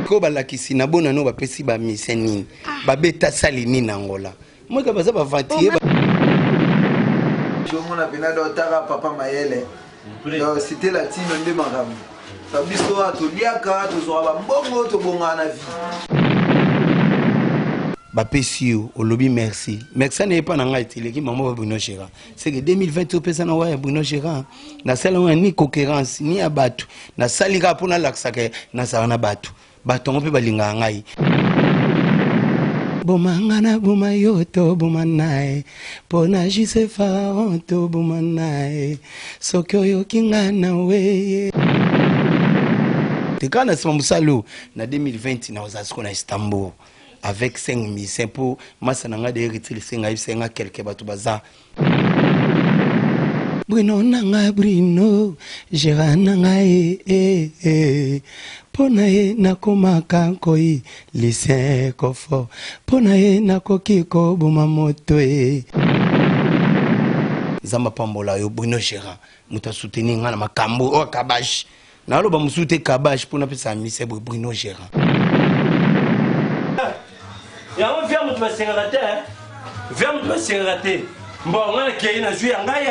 Ko balakisi na bona no bapesi ba musicien nini? Babeta sali nini na Angola? Moka baza ba ventiller. Omona mpena do otaka papa mayele, donc cité latino nde makambo ba biso awa, toliaka, tozwaka bambongo, tobongaka na vie. Bapesi yo, olobi merci, merci ana epa na ngai teleki mama ba Bruno Gérard. C'est que 2020 opesa na waya Bruno Gérard, nasala yango ni concurrence ni ya bato, nasali kaka mpo nalakisaka nazala na bato, bato yango mpe balingaka ngai. Boma nga na boma yo, toboma na ye mpo na jise pharaon, toboma na ye soki oyoki nga na weye te. Kaka na nsima mosala oyo na 2020 nakozala siko na Istanbul avec 5 musiciens mpo masa na ngai de Héritier Lisenga ayebisa nga quelque bato baza. Bruno na nga, Bruno Gérard na ngai, eh, eh. Mpo na ye nakomaka nkoi Lucien Kofo, mpo na ye nakoki koboma moto e. Nzambe apambola yo Bruno Gérard, moto asoutenir ngai na makambo oyo kabash, naloba mosusu te, kabash mpo napesa mise boye Bruno Gérard. Yango via moto basengaka te, via moto basengaka te. Mbongo ngai nakei, nazwi ya ngai.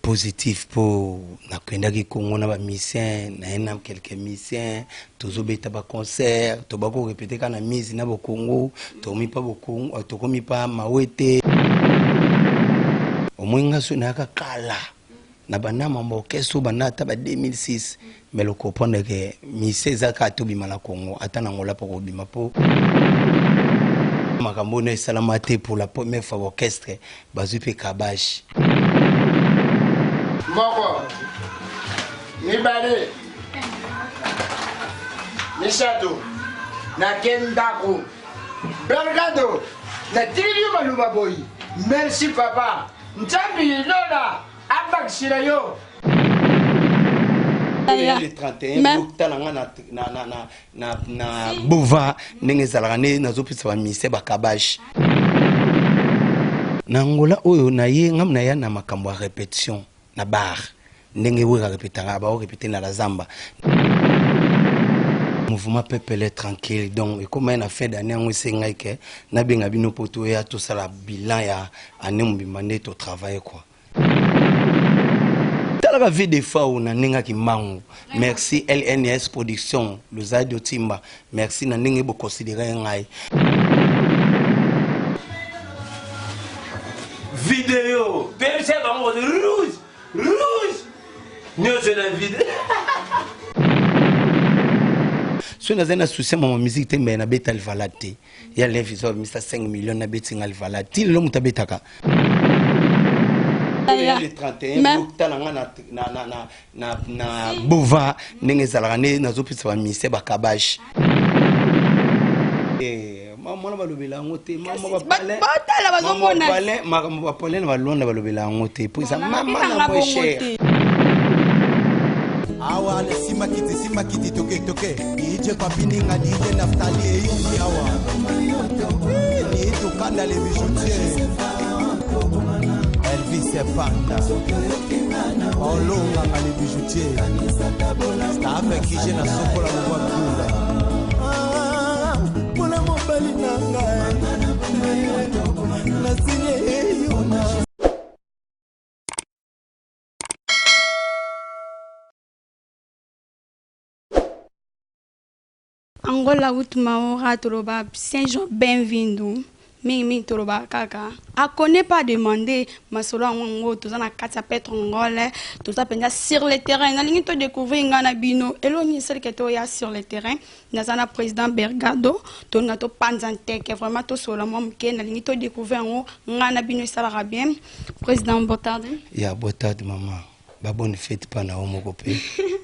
Positif mpo nakendaki Kongo na bamusicien naye, na quelques musiciens, tozobeta baconcert, toba korépéter kaka na mise na bokongo, tokomi mpa bokongo, tokomi mpa mawete. Omoi nga so nayaka kala na banda mambo orchestre oyo, banda ata ba 2006, mais le comprendre ke mise eza kaka tobima na Congo, ata na Ngola mpo kobima, mpo makambo oyo esalama te pour la première fois orchestre bazwi mpe kabash. Moko, mibale, misato, nake ndako. Bergado, natikeli yo maloba boyi. Merci papa, Nzambi lola abakisila yo. Le 31, tala nga na bova ndenge ezalaka, nde nazopesa bamusicien bakabashe na Angola oyo na ye. Ngam na ya na makambo ya répétition na bar, ndenge wera répétaka, baorépéter na la zamba. Mouvement pepele tranquille. Donc ekoma ye na fin d'année yango, esengai ke nabenga bino mpo toya tosala bilan ya année mobimba nde totravaille quoi. Talaka vie de fao na ndenge ya kimbangu. Merci LNS Production, Luzadi Otimba, merci na ndenge boconsidere ngai. Video pemisa bango rouge rouge nyonso na video. Soki nazali na souci ya mama musique te, me nabeta livalade te ya leviso misa 5 million, nabeti nga livalade ti lelo moto abetaka. Le 31, tala nga na bova ndenge ezalaka, nde nazopesa bamusicien bakabashe. Mwana balobela yango te. Batala, bazomona. Makambo bapole na balonda, balobela yango te po eza mama na moins cher. Awa na nsima kiti, nsima kiti, toke toke. DJ Papi Ninga, DJ Naftali, eyindi awa ni tokanda le bijoutier Elvis Panda, olonganga le bijoutier Stave Kije na sokola lobwa Bdunda mpona mobali na ngai nasinye eyuma. Angola última hora, toloba Saint-Jean, bem-vindo. Mingimingi tolobaka kaka akone pas demander masolo yango. Yango toza na kati ya Petro Angole, toza mpenza sur le terrain. Nalingi todécouvrir ngai na bino eloni esalika toya sur le terrain. Naza na président Bergado, tolinga topanza nteke, vraiment tosolola mwa moke. Nalingi todécouvrir yango ngai na bino, esalaka bien. Président, boa tarde. Ya boa tarde mama, babonne fête mpa na yo moko mpe.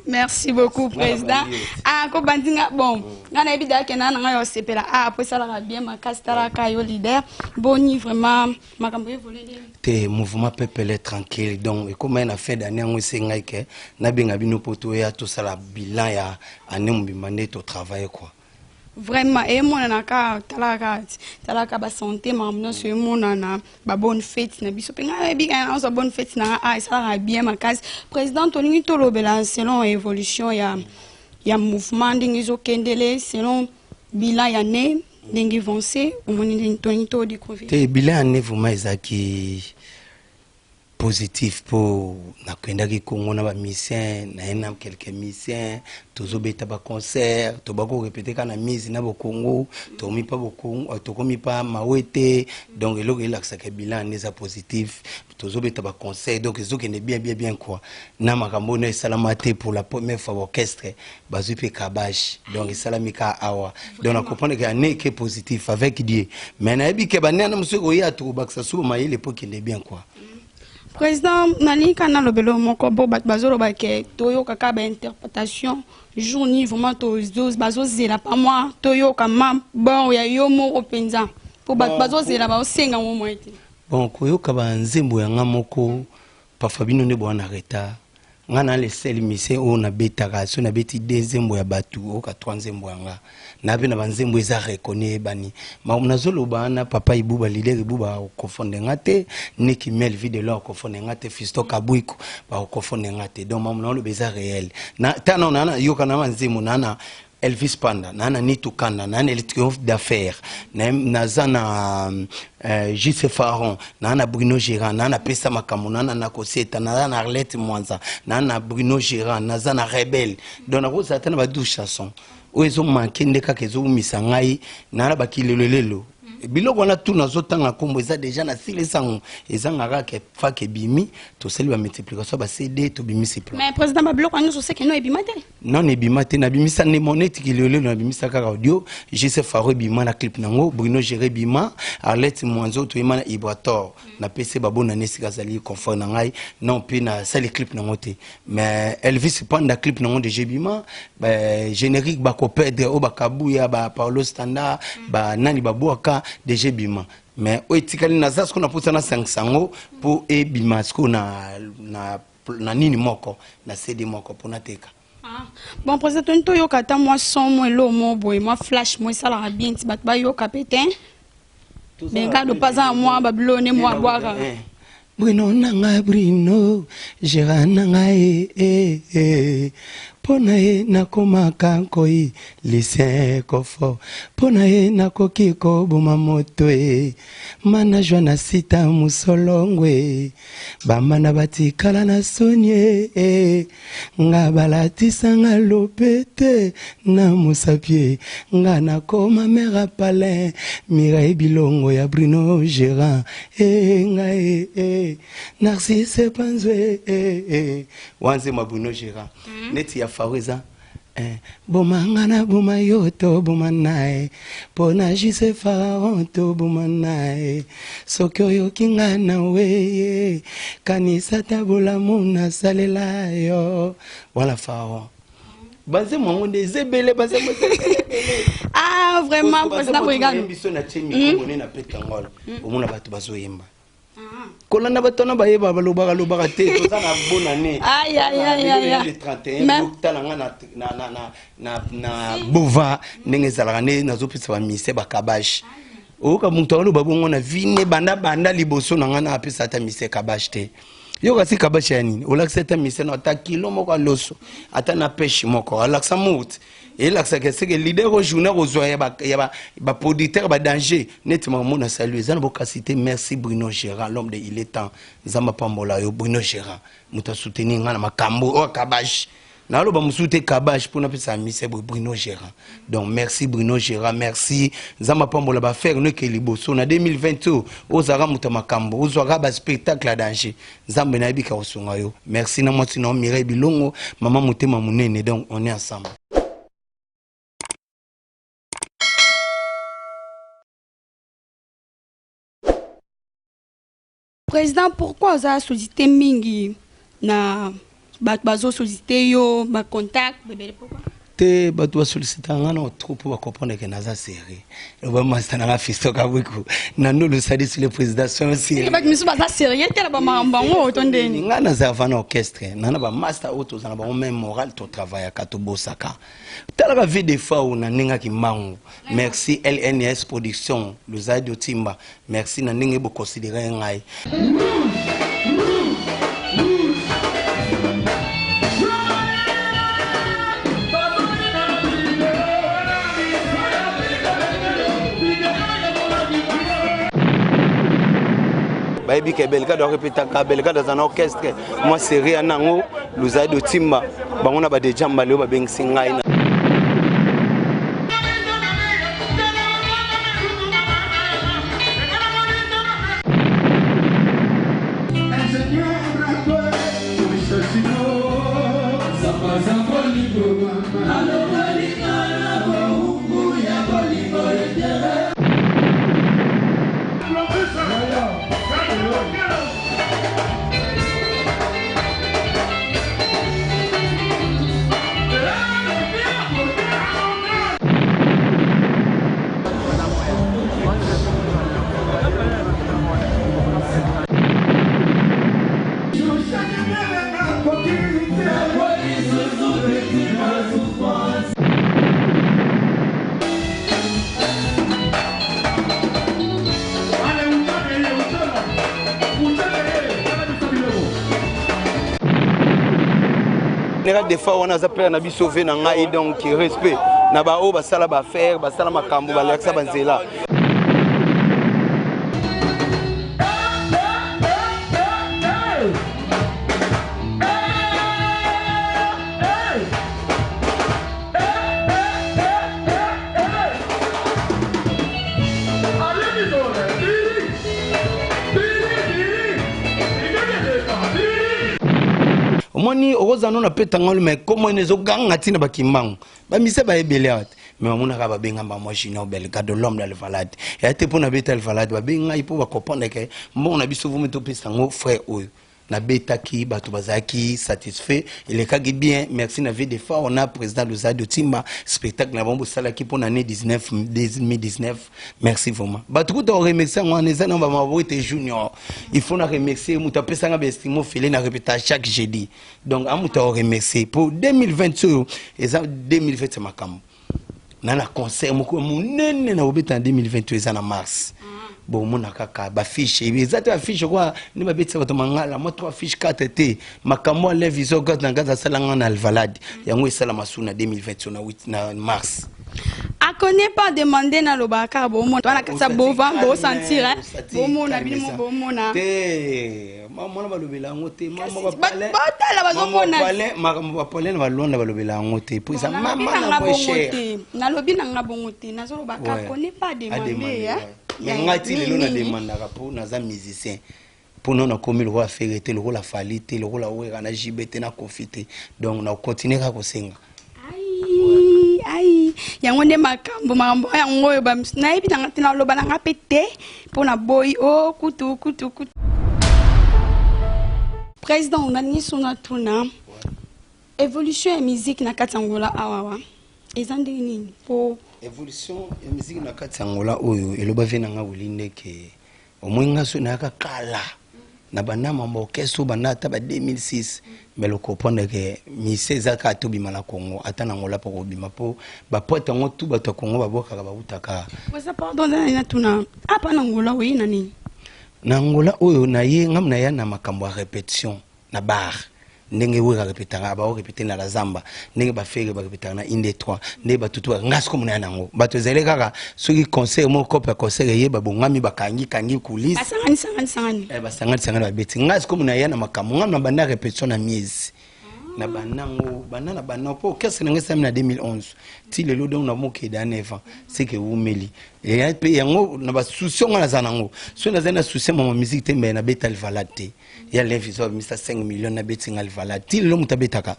Merci beaucoup président. Ah, kobandi nga bon, nga nayebi dayake na ngai osepela. Ah, po esalaka bien makasi. Talaka yo leader, boni vraiment makambo évolue ndenge? Te, mouvement pepele tranquille. Donc ekoma ye na fin d'année yango, esengai ke nabenga bino mpo toya tosala bilan ya année mobimba nde totravaille quoi. Vraiment emonana kaka, talaka talaka basanté, makambo nyonso emonana. Babonne fête na biso mpe, ngai nayebi kaka nazwa bonne fête na nga. Ah, esalaka bien makasi. Président, tolingi tolobela selon évolution ya ya mouvement ndenge ezokendele selon bilan ya ne ndenge avancé, omoni ndenge toni to découvrir? Te, bilan ya ne vraiment ezalaki positif, mpo nakendaki Kongo na bamusicien, naye na quelques musiciens, tozobeta baconcert, tobakorépéter kaka na mise na bokongo, tokomi mpa bokongo, tokomi mpa mawe te. Donc eloko elakisaka bilan nde eza positif, tozobeta baconcert, donc ezokende bien, bien, bien quoi. Na makambo oyo esalama te, pour la première fois orchestre bazwi mpe cabage, donc esalami kaka awa. Donc na comprendre ke année eke positif avec Dieu, mais nayebi ke banene mosusu ekoya, tokobakisa su mayele mpo ekende bien quoi. Président, nalingi kaka nalobela moko mpo bato bazoloba ke toyoka kaka bainterprétation jour nini vraiment bazozela pa mwa toyoka ma bon ya yo moko mpenza, mpo bato bazozela, baosenga ngo mwa ete. Bon, koyoka banzembo ya nga moko, parfois bino nde boa na retard. Nga na le seul musicien oyo nabetaka, so nabeti de nzembo ya bato, oyoka trois nzembo ya nga na mpe na banzembo eza reconnu, eyebani. Makambo nazoloba wana, papa Ibuba, leader Ibuba akokonfonde nga te, Niki Mel Videlo akokonfonde nga te, Fisto Kabwiko bakokonfonde nga te. Donc makambo naoloba eza réel. Tana na yoka na banzembo na na Elvis Panda, na na Nitu Kanda, na na Le Triomphe d'affaires, naza na JC Faron, na na Bruno Gérard, na na Pesa Makambo, na na Nakoseta, naza na Arlette Mwanza, na na Bruno Gérard, naza na Rebelle. Donc nakozala te na ba 12 chansons oyo ezomanke nde kaka ezowumisa ngai na na bakilelolelo. Biloko wana tu nazotanga nkombo eza déjà na silisango, ezanga kaka fake ebimi, tosali bamultiplication, ba CD, tobimisi plan. Mais président, babiloko nyonso seke no ebima te? Non, ebima te. Nabimisa nde mo neti kilelelo, nabimisa kaka audio. JC Faro ebima na clip nango, Bruno Géré ebima, Arlette Mwanzo toyema na Ibrator, napesi babonane esika azali, confort na ngai. Non, mpe nasali clip nango te, mais Elvis Panda clip nango déjà ebima, générique bakopedre oyo bakabuya ba Paolo Standard, banani babwaka déjà ebima. Mais oyo etikali, naza sikoyo naposa nasangisa yango mpo ebima sikoyo na nini moko, na CD moko mpo nateka. Ah. Bon, président, toni toyoka ata mwa son mo, elo mo boye, mwa flash mo esalaka bien ti bato bayoka pe te. Bengado mpe aza na mwa babilo ne mwa abwaka. Bruno nanga, Bruno Gérard nanga e eh, eh. Mpo na ye nakomaka nkoi Lucien Kofo, mpo na ye nakoki koboma moto e mana jwa na sita mosolongwe, bamana batikala na soni e nga balatisanga lopete na mosapie, nga nakoma mare palin Mirai Bilongo ya Bruno Gérard e ngai e Narcisse Panzwe e wanzema Bruno Gérard. Neti ya Faro eza boma nga na boma yo, toboma na ye mpo na juse Pharaon, toboma na ye. Soki oyoki nga na weye, kanisa ta bolamu nasalela yo. Wala Pharaon, banzembo yango nde eza ebele, banzembo eza ebele. Ah, vraiment, président Brigade. Biso na tie micro ne na petangol, omona bato bazoyemba, kolanda bato wana bayeba, balobaka lobaka te. Toza na bonane le 31, tala nga na bova ndenge ezalaka nde nazopesa bamise bakabage. Oyoka moto aloba bongo na vine banda banda liboso na ngai, na apesa ata mise kabage te. Yoka si kabage ya nini? Olakisa ata mise no, ata kilo moko ya loso, ata na peshe moko alakisa mout, elakisaka seke leader o journée kozwa ya baproducteur badanger neti makambo na salu eza na bokasi te. Merci Bruno Gérard, l'homme de il est temps. Nzambe apambola yo, Bruno Gérard, moto asoutenir nga na makambo oyo kabage. Naloba mosusu te, kabage mpona apesa mise boye, Bruno Gérard. Donc merci Bruno Gérard, merci. Nzambe apambola baaffaire no eke liboso na 2020 oyo. Ozalaka moto ya makambo, ozwaka baspectacle ya danger. Nzambe nayebi ka kosunga yo. Merci na mwasi na yo Mireille Bilongo, mama motema monene. Donc on est ensemble. Président, pourquoi oza sollicité mingi na bato? Bazosollicité yo, bacontact bebele, pourquoi? Te, bato basollicitaka nga na trop mpo bacomprendre ke naza série. Bamasta nanga Fisto Kabwiku na ndolo osalisi le président soin série. Bato misusu baza sérieux te na bamakambo yango to ndeni. Nga naza va na orchestre na na bamaster oyo toza na bango même moral, totravaillaka, tobosaka. Talaka vie de fois oyo na ndenge akimbangu. Merci LNS Production, Luzadi Otimba, merci na ndenge boconsidere ngai. Bayebi ke Belgado arepetaka, Belgado aza na orchestre, mwa serie ya nango Luzaido Timba, bango na ba deja mbale oyo babengisi ngai na neka defa wana aza pere na biso ve na ngai, donc respect na baoyo basala baaffaire, basala makambo, balakisa banzela. Omoni okozala no na peta ngolo, mais komo ene ezoganga ntina bakimbango bamise bayebele awa te, mais bamonaka babenga bango Junior Belgado, l'homme d'Alvalade. Eya te mpo nabeta Alvalade, babengi ngai mpo bacomprendre ke mbongo na biso vomi topesa yango frère oyo nabetaki, bato bazalaki satisfait, elekaki bien. Merci na vie de fao na président Luzado Timba, spectacle na bango bosalaki mpo na année 19 2019. Merci vraiment. Bato kuta oremercie yango wana eza na bamabo ete Junior, il faut na remercier moto apesanga baestimo fele na répéta chaque jeudi, donc a moto aoremercie po 2020 oyo eza 2020 ya makambo na concert moko ya monene na kobeta na 2020 oyo eza na mars. Bomona kaka bafiche eza te, bafiche kwa nde babetisa bato mangala mwa 3 fiche 4 te. Makambo ya leviso gaz na gaz asalanga na Alvalade, yango esalama su na 2020 na 8 na mars. Akone pas demander, nalobaka kaka bomona wana kati ya bova bosentir bomona bino bomona. Te, mwana balobela yango te. Batala bazomona. Makambo bapalin na balonda balobela yango te po eza mama na moins cher. Nalobi nanga bongo te, nazolobaka akone pas demander. Mais ngai ti lelo nademandaka mpo naza musicien, mpo nakomi lokola Ferre te, lokola Fally te, lokola Wera na JB te, na Koffi te, donc nakocontinue kaka kosenga. Ai ai, yango nde makambo makambo yango oyo nayebi nanga te, naloba nanga mpe te mpo na boyi o kutu kutu kutu. Président, nalingi so natuna évolution ya musique na kati ya Angola awawa eza ndenge nini mpo Évolution ya musique na kati ya Angola oyo, eloba vie na nga wili ndeke omoi nga so nayaka kala na banda mambo orchestre banda ata ba 2006, mais le comprendre ke mise eza kaka tobima na Congo, ata na Angola mpo kobima mpo bapote yango tu bato ya Congo babwakaka bautaka. Oza pardon, nani natuna apa na Angola oye na nini? Na Angola oyo na ye ngam na ya na makambo ya répétition na bar, ndenge Wera répétaka, baorépéte na la zamba, ndenge baFerre barépétaka na inde 3, ndenge batutu nga sikomo na ya nango bato ezali kaka soki concert moko cope ya concert eye, babongami, bakangi kangi coulisse. Basangani sangani sangani. Basangani sangani, babeti. Nga sikomo na ya na makambo ngam na banda répétition na miezi na banango banda na banda mpo orchestre na ngai esami na 2011 ti lelo, donc namokeda 9 ans, c'est que ewumeli mpe yango na basusi ngo naza nango. Soki nazali na susi mama musique te, mbe nabeta Alvalade te. Ya Leviso abimisa 5 millions, nabeti nga Alvalade. Ti lelo moto abetaka,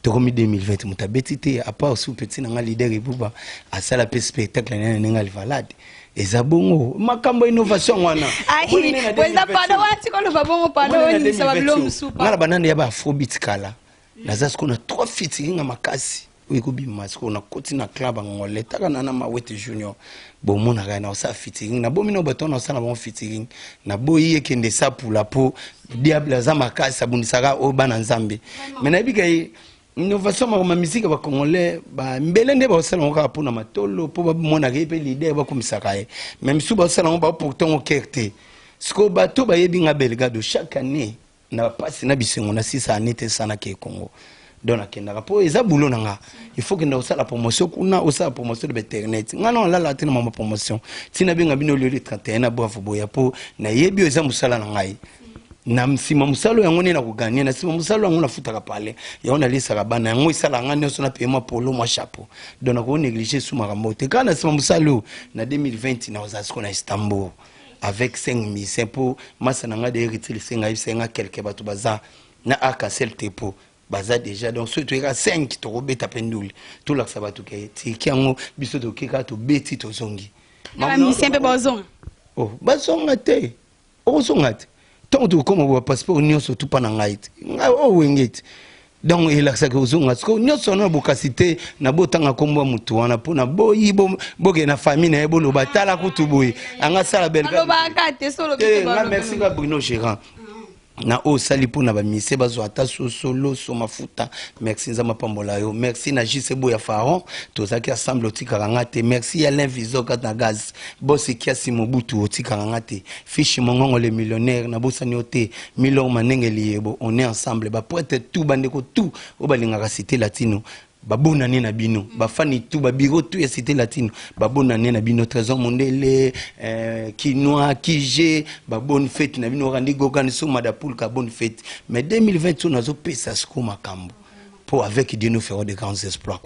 tokomi 2020, moto abeti te à part su petit na nga leader Ebuba asala mpe spectacle na ndenge Alvalade. Eza bongo makambo ya innovation wana. Président, pardon, wana tikoloba bongo, pardon, oningisa babilo mosusu. Nga na banani ya baafrobeat kala, naza sikoyo na trois featuring makasi oyo ekobima sikoyo. Nakoti na club angolais taka na Mawete Junior, bomonaka na osala featuring, nabomi na bato wana, osala bango featuring, naboyi ekende esapula mpo diable aza makasi, abundisaka oyo bana Nzambe. Mais nayebi ka ye innovation makambo ya musique ya bacongolais bambele nde baosala yango kaka mpona matolo, mpo bamonaka ye mpe leader, bakomisaka ye. Mais misusu baosala yango, baoporte yango kere te. Sikoyo bato bayebi nga Belgado, chaque année na bapasi na bisengo na sisa année te esanaki e Congo. Donc nakendaka mpo eza boulot na nga. Il faut kenda kosala promotion kuna, osala promotion na bainternet. Nga na olala te na mama promotion. Ntina benga bino lelo 31 na bravo boya, mpo nayebi oyo eza mosala na ngai. Na nsima mosala yango nde nakoganye, na nsima mosala yango nafutaka pale yango, nalesaka bana yango, esalaka nga nyonso, napaye mwa polo, mwa chapeau. Donc nako néglige su makambo te. Kaka na nsima mosala oyo, na 2020 nakozala siko na Istanbul avec 5 musiciens, mpo masa na ngai de Héritier Lisenga ayebisa nga quelque bato baza na arc-en-ciel te, mpo baza déjà. Donc soki toyeka 5, tokobeta mpe ndule, tolakisa bato ke tiki yango biso toke kaka, tobeti, tozongi. Na bamusicien mpe bazonga? Oh, bazonga te, okozonga te. Ntango tokokoma bapasseport nyonso tupa na ngai te, ngai oyo Wenge te. Donc elakisaka ozonga siko nyonso wana bokasi te. Nabotanga nkombo ya motu wana mpo naboyi bokende na famille na ye, boloba tala kutu boye anga sala. Balobaka te so olobi te. Nga balobi. Merci ka Bruno Gérant na oyo osali mpo na bamise bazwa ata soso, loso, mafuta. Merci, Nzambe apambola yo. Merci na JC Boya Faron, tozalaki ensemble, otikaka nga te. Merci Alain Vizoka na gaz bos Kiasi Mobutu, otikaka nga te. Fiche Mongongo le millionnaire, nabosani yo te. Milor Manenge Liyebo, on est ensemble. Baprêtre tout, bandeko tout oyo balingaka Cité Latino, babonane na bino. Bafani tout, babiro tout ya Cité Latino, babonane na bino. Trésor Mondele, Kinois Kige, babonne fête na bino. Randi Gogan Soma Pulka, bonne fête. Mais 2020 so nazopesa siko makambo, mpo avec Dieu nous ferons de grands exploits.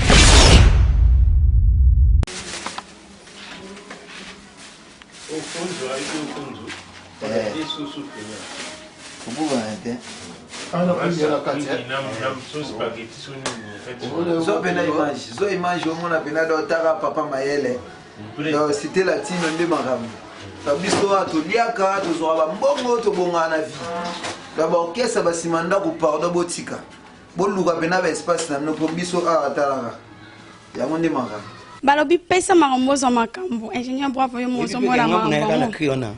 Okonzo ayiki okonzo lisusu pena. Kobukana te. Spaghetti so nini? Zwa mpena image, zwa image, omona mpena. Do otaka papa mayele. Donc Cité Latino nde makambo. Donc biso awa toliaka, tozwaka bambongo, tobongaka na vie. Donc baorchestre basima ndako, pardon, botika, boluka mpena baespace na bino, mpo biso awa talaka yango nde makambo. Balobi pesa makambo, ozwa makambo. Ingénieur Bravo, yo mo ozomona makambo na yango. Cri wana.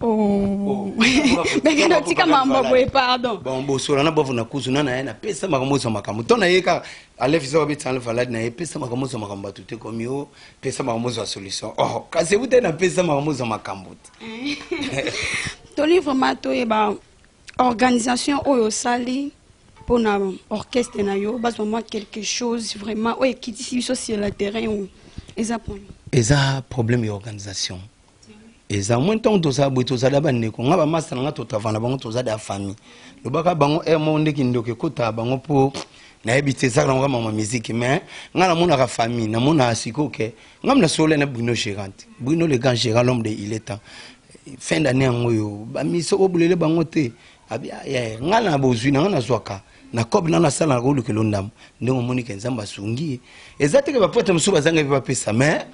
Oh. Bekende otika makambo boye, pardon. Bon, bosola na bovo na kuzu na ye, napesa makambo, ozwa makambo. To na ye kaka alefi so babetisa valade na ye, pesa makambo, ozwa makambo. Bato te komi o pesa makambo, ozwa solution. Oh, kasi ebu te, napesa makambo, ozwa makambo te. Toli vraiment toyeba organisation oyo osali mpona orchestre na yo, bazwa mwa quelque chose vraiment oyo ekitisi biso sur le terrain oyo eza mpona. Eza problème ya organisation. Eza mwa ntango tozala boye, tozala bandeko nga, bamasta na nga, totravana bango, toza da famille. Lobaka bango aire moko ndeki ndoki ekotaka bango, mpo nayebi te, ezaka nango mama musique. Mais nga namonaka famille, namonaka sikoyo ke nga nasolola na Bruno Gérante, Bruno le grand gérant, l'homme de il est temps. Fin d'année yango oyo, bamiso obulele bango te. Abi nga na bozwi na nga, nazwaka na kobe na nasala na kolukela ndambo. Ndenge omoni ke Nzambe asungi ye, eza teke bapote mosusu bazanga mpe bapesa. Mais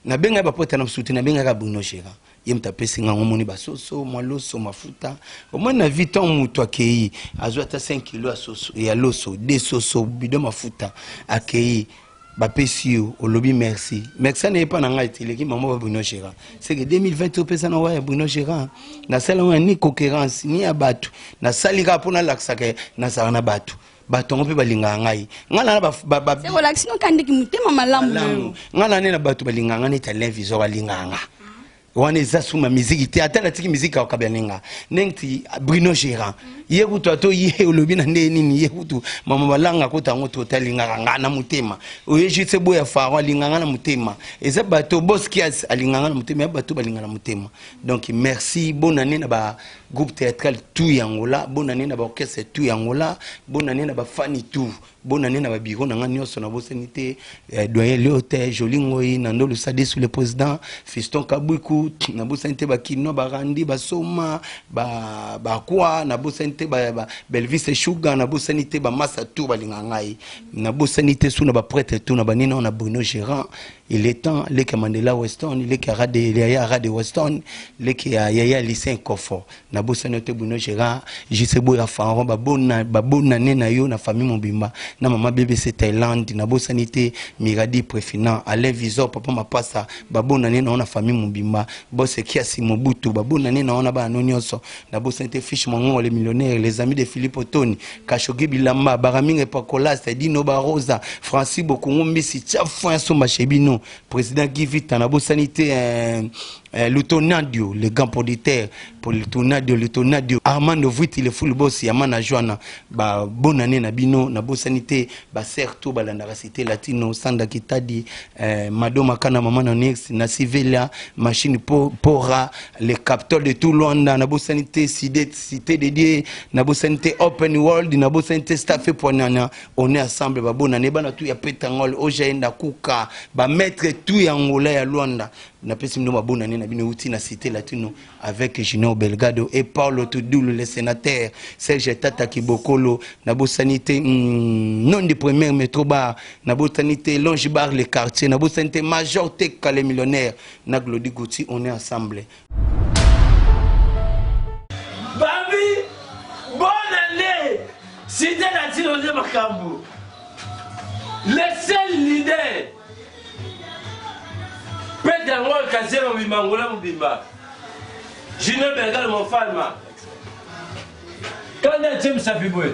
nabengaki bapote na mosusu te, nabengaka Bruno Gérant, ye moto apesi nga. Omoni basoso, mwa loso, mafuta. Omoni na vie, ntango moto akei, azwi ata 5 kilo ya soso, ya loso, de soso, bidon mafuta, akei, bapesi yo, olobi merci. Merci ana ye mpa na ngai te, eleki mama ba Bruno Gérant. C'est que 2020 opesa na wa ya Bruno Gérant, nasala ngo ya ni concurrence ni ya bato. Nasali kaka mpo nalakisaka nazala na bato, bato yango mpe balingaka ngai. Ngai na Se kolakisi noka ndeki motema malamu na yo. Ngai na nde na bato balingaka ngai neti Alain Visor alingaka nga. Wana eza suma miziki te. Ata natiki miziki, akokabela nenga ndenge ti Bruno Gérant ye kutu, ato ye olobi na nde nini, ye kutu mama balanga kota yango to te, alingaka nga na motema. Oye juste boya Faro alingaka nga na motema. Eza bato Bos Kias alingaka nga na motema, ya bato balinga na motema. Donc merci, bonne année na ba groupe théâtral tout ya Angola, bonne année na baorchestre tout ya Angola, bonne année na bafani tout, bonne année na babiro na nga nyonso. Nabosani te doyen Leote Joli Ngoi na Ndolu Sadisu, le président Fiston Kabwiku. Nabosani te bakino barandi basoma bakwa. Nabosani te Belvis Shuga. Nabosani te bamasa tout balinga ngai. Nabosani te su na baprêtre tout na banini na Bruno Gérant. Il est temps leki ya Mandela Weston, leki ya Rade, yaya Rade Weston, leki ya yaya Lucien Kofo. Nabosani yo te, Bruno Gérard JC Boya Faron, babonane na yo na famille mobimba na mama BBC Thaïlande. Nabosani te Miradi Préfinant, Alain Visor, papa Mapasa, babonane na yo na famille mobimba. Bos Kiasi Mobutu, babonane na yo na bana no nyonso. Nabosani te Fiche Mongongo le millionnaire, les amis de Philippe Otoni Kashogi Bilamba Baraminga Epakolas Dino Barosa Francis Bokongo Mbisi Tia Foin Somba Chebino, président Guy Vita. Nabosani te. Eh, Lutonadio, le grand producteur, pour Lutonadio, Lutonadio, Armando Vuiti, le full boss, Yamana Joana, ba bonne année na bino, na bosanité, ba sœur tout, ba landaka cité latino, Sanda Kitadi, eh, Mado Makana, maman na Nex, na Sivela, machine Pora, le capteur de tout Luanda, na bosanité, cité, cité dédiée, na bosanité Open World, na bosanité staff Poanana, on est ensemble, ba bonne année, bana tout ya Petangol, Ojaenda Kuka, ba maître tout ya Angola ya Luanda, Napesi bino ba bonne annee na bino euti na cite latino avec Junior Belgado et Paulo Tudulu le sénateur Serge Tata Kibokolo nabosani te non de première metro bar nabosani te longe bar le quartier nabosani te Major Teka le millionnaire na Glody Gucci on est ensemble. Babi bonne annee cite latino nde makambo le seul leader Pete yango kazie mobimba Angola mobimba. Junior Bergalo mon falma. Kanda James Apiboye.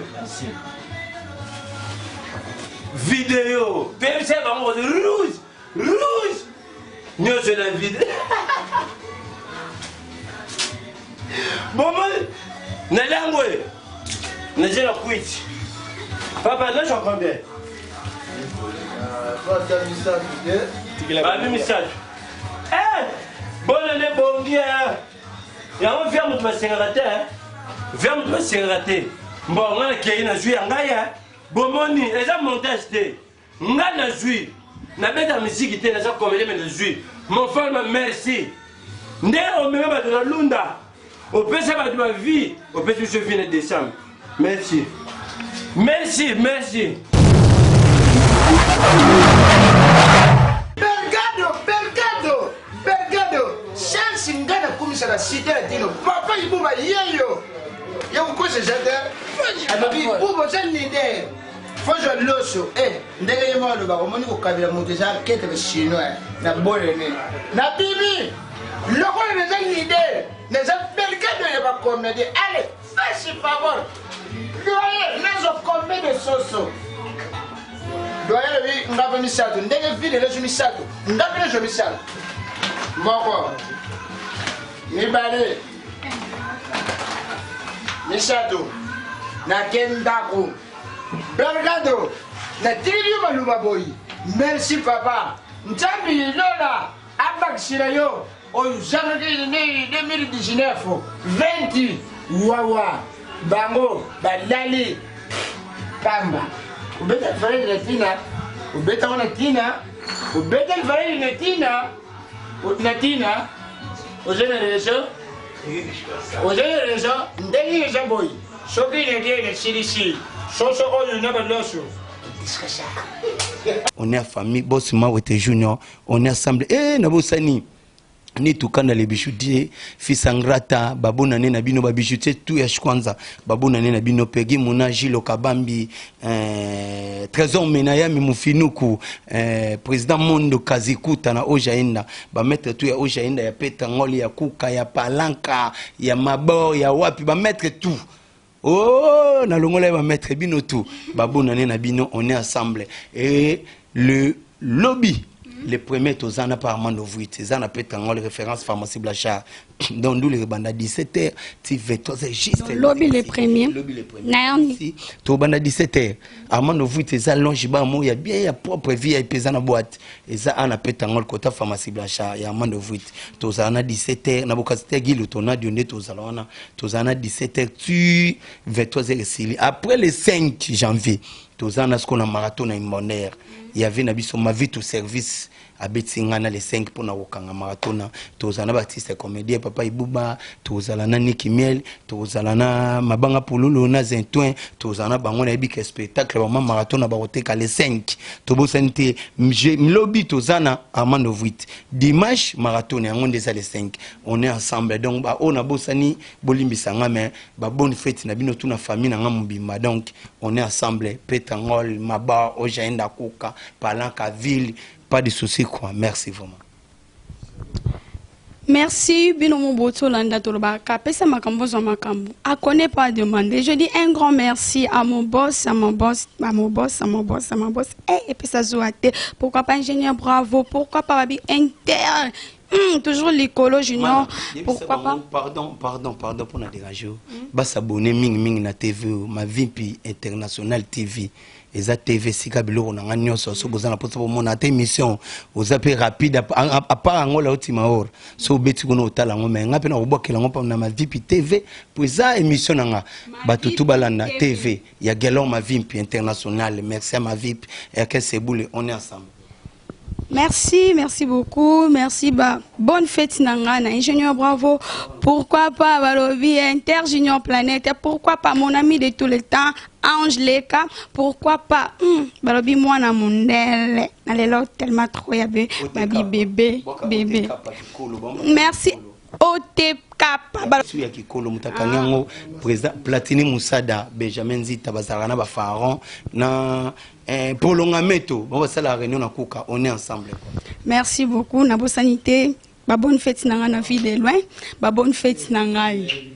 Vidéo. PMC bango rouge, rouge. Nyonso na video. Bomoi na langwe. Naje na kwiti. Papa, nazwa combien? Babi misato. Eh! Bonne nde bongi eh. Yango via moto basengaka te. Eh. Via moto basengaka te. Mbongo nga nakei nazwi ya ngai eh. Bomoni eza montage te. Nga nazwi. Nabeta miziki te naza comédien mais nazwi. Mon frère merci. Nde omema bato na lunda. Opesa bato ba vie, opesi biso vie na décembre. Merci. Merci, merci. Bergado, Bergado, Bergado, chance nga nakumisaka site ya dino papa ibuba yeyo ya kokosa eza te alobi ibuba oza leader fozwa loso e ndenge ye moko alobaka omoni kokabela moto eza ketre chinois na bolene na bibi lokola naza leader naza belgado ya bacomédien ale fasi favor doye nazwa combien de soso doye alobi nga mpe misato ndenge vide nazwi misato nga mpe nazwa misato moko mibale misato nake ndako belgado natikeli yo maloba boyi merci papa nzambe lola Abakisela yo oyo ozangaki ni 2019 20 wawa bango balali pamba obeta valeli na tina obeta ngo na tina obeta valeli na tina na tina oza na raison oza na raison ndenge eza boye soki nalie nasilisi soso oyo na baloso On est famille boss Mawete Junior on est ensemble eh nabosani ni tukanda le bijoutier fils angrata babonane na bino ba bijoutier tout ya shkwanza babonane na bino pegi muna jilo kabambi eh, trésor menayami mufinuku eh, président mondo kazikuta na ojaenda ba maître tout ya ojaenda ya petangoli ya kuka ya palanka ya mabor ya wapi ba maître tout Oh, nalongola ye ba maître bino tout babonane na bino on est ensemble et le lobby le premier toza na par Armando Vuit eza na Petangol référence pharmacie Blachard donc ndule ebanda 17h ti 23h juste lobi le premier lobi le premier na tobanda 17h Armando Vuit eza longe ba mo ya bien ya propre vie ya eza na boîte eza ana Petangol kota pharmacie Blachard ya Armando Vuit tozala na 17h na bokasi te Guy Tonadio nde tozala wana tozala na 17h tu 23h esili après le 5 janvier toza na sikoyo na marathon na imbonere ya vie na biso ma vie to service abeti ngai na le 5 mpona kokanga marathon na tozala na baartiste comédien papa ibuba tozala na niki miel tozala na mabanga pululu na zintoin tozala na bango nayebi ke spectacle bama marathon na bakoteka le 5 tobosani te lobi toza na armando vuit dimanche marathon yango nde eza le 5 on est ensemble donc ba oyo nabosani bolimbisa nga mais ba bonne fête na bino tout na famille na nga mobimba donc on est ensemble petangol maba ojaenda kuka palanka ville pas de souci quoi merci vraiment Merci bino moboto olanda tolobaka pesa makambo ozwa makambo a connaît pas demander je dis un grand merci à mon boss à mon boss à mon boss à mon boss à mon boss eh epesa zuwa te pourquoi pas ingénieur bravo pourquoi pas babi inter Toujours likolo junior, pourquoi pas? Pardon, pardon, pardon mpona dérange yo. Basabone mingimingi na TV oyo, Mavimpi International TV. Eza TV esika biloko na nga nyonso. So boza na mposa bomona ata émission, oza mpe rapide, à part yango la otima or so obeti kuna otala yango. Mais nga mpe na kobwakela yango na Mavimpi TV, po eza émission na nga, bato tu balanda TV ya Gelor Mavimpi International. Merci à Mavimpi RKS Ebule, on est ensemble. Merci, merci beaucoup. Merci. Bah, bonne fête na nga, na ingénieur bravo. Pourquoi pas balobi Inter Junior Planète? Pourquoi pas mon ami de tout le temps, Ange Leka? Pourquoi pas balobi moi na mondele. Na lelo tellement trop ya be, babi bébé, bébé. Merci. OTK. Su ya kikolo, moto akangi yango, président Platini Musada, Benjamin Nzita, bazalaka na bapharaon na prolongamento bango basala réunion na kuka. On est ensemble, quoi. Merci beaucoup. Na bosani ba bonne fête na nga na vie de loin. Ba bonne fête na ngai.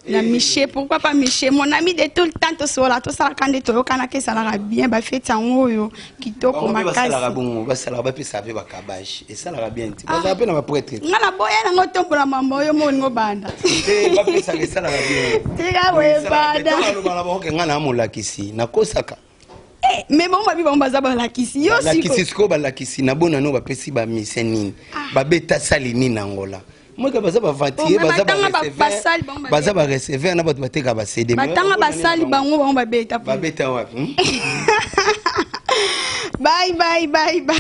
Na Miché, pourquoi pas Miché, mon ami de tout le temps, tosola, tosalaka nde toyokanaka, esalaka bien, bafeti yango oyo kitoko. Bango mpe basalaka makasi. Bongo basalaka, bapesaka mpe bakabage, esalaka bien te, bazala mpe na baprêtre. Nga na boya nango, tombola mama oyo moningo banda. Te, bapesaka, esalaka bien. Tika boye, banda. Alobaka bango ke nga na molakisi, nakosaka. Eh, mais bango babi, bango baza balakisi yo. Balakisi. Siko Sikoyo balakisi na bonano, bapesi bamise nini, babeta sali nini na Ngola moka, baza baventier. Bon, mais baza batanga basali bango babeta. Baza bareceveur na bato bateka baCD. Batanga basali bango, bango babeta. Babeta wapi? Bye bye bye bye.